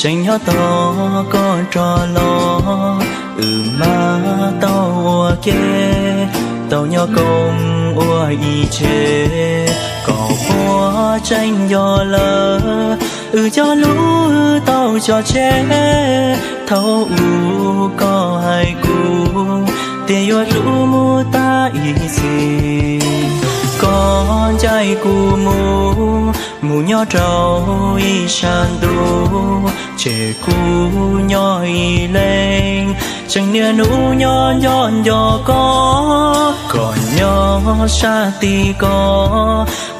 Tseem nyob tos koj rov los, wb mam tau ua ke, tau nyob koom ua ib tse, koj puas tseem nco lawm, wb cov lus tau tso tseg, thaum ub koj hais kuv, tias yuav hlub mus tas ib txhis. Koj ncaim kuv mus, mus nyob rau ib sab ntuj, tseg kuv nyob ib leeg, tseem niaj hnub nyob nco nco koj, koj nyob sab tid ko,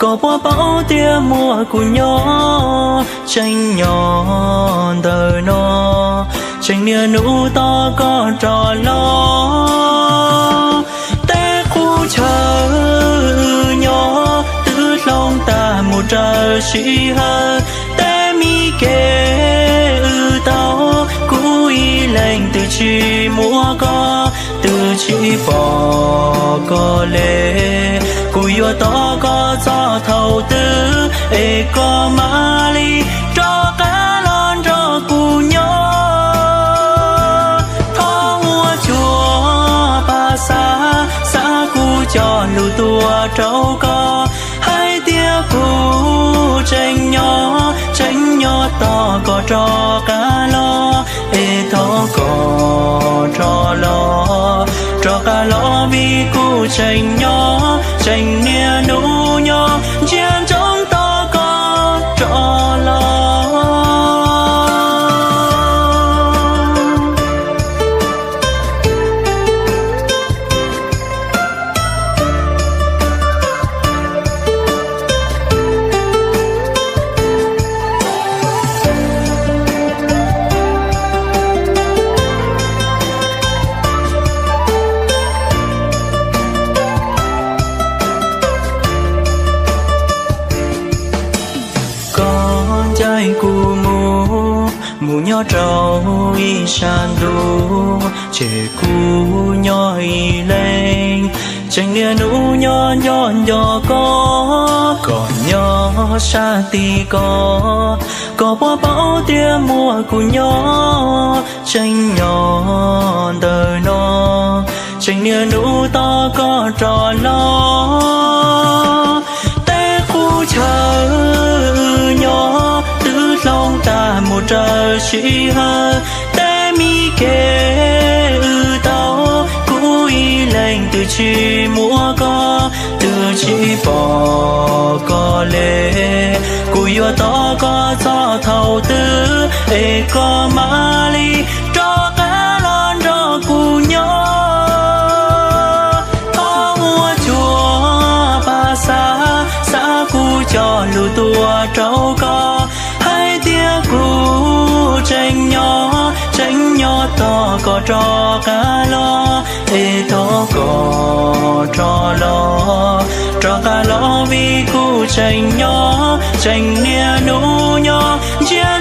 koj puas paub tias muaj kuv nyob, tseem nyob ntawm no, tseem niaj hnub tos koj rov los. Tej qub chaw wb nyob twb hloov tag mus raws sij hawm, tej mi kev wb tau, kuv ib leeg twb tsis muaj koj, twb tsis pom koj le. Kuv yuav tos koj txog thaum twg es koj mam li rov qab los nrog kuv nyob. Thov ua tsuag pab xa, xa kuv cov lus tuaj rau koj, hais tias kuv tseem nyob, tseem nyob tos koj rov qab los, es thov koj rov los, rov qab los vim kuv tseem nyob, tseem niaj hnub nyob ntsia ntsoov tos koj rov los. Koj ncaim kuv mus, mus nyob rau ib sab ntuj, tseg kuv nyob ib leeg, tseem niaj hnub nyob nco nco koj, koj nyob sab tid ko, koj puas paub tias muaj kuv nyob, tseem nyob ntawm no, tseem niaj hnub tos koj rov los. Tej qub chaw wb nyob twb hloov tag mus raws sij hawm, tej mi kev wb tau, kuv ib leeg twb tsis muaj koj, twb tsis pom koj le. Kuv yuav tos koj txog thaum twg es koj mam li rov qab los nrog kuv nyob. Thov ua tsuag pab xa, xa kuv cov lus tuaj rau koj, hais tias kuv tseem nyob, tseem nyob tos koj rov qab los, es thov koj rov los, rov qab los vim kuv tseem nyob, tseem niaj hnub nyob ntsia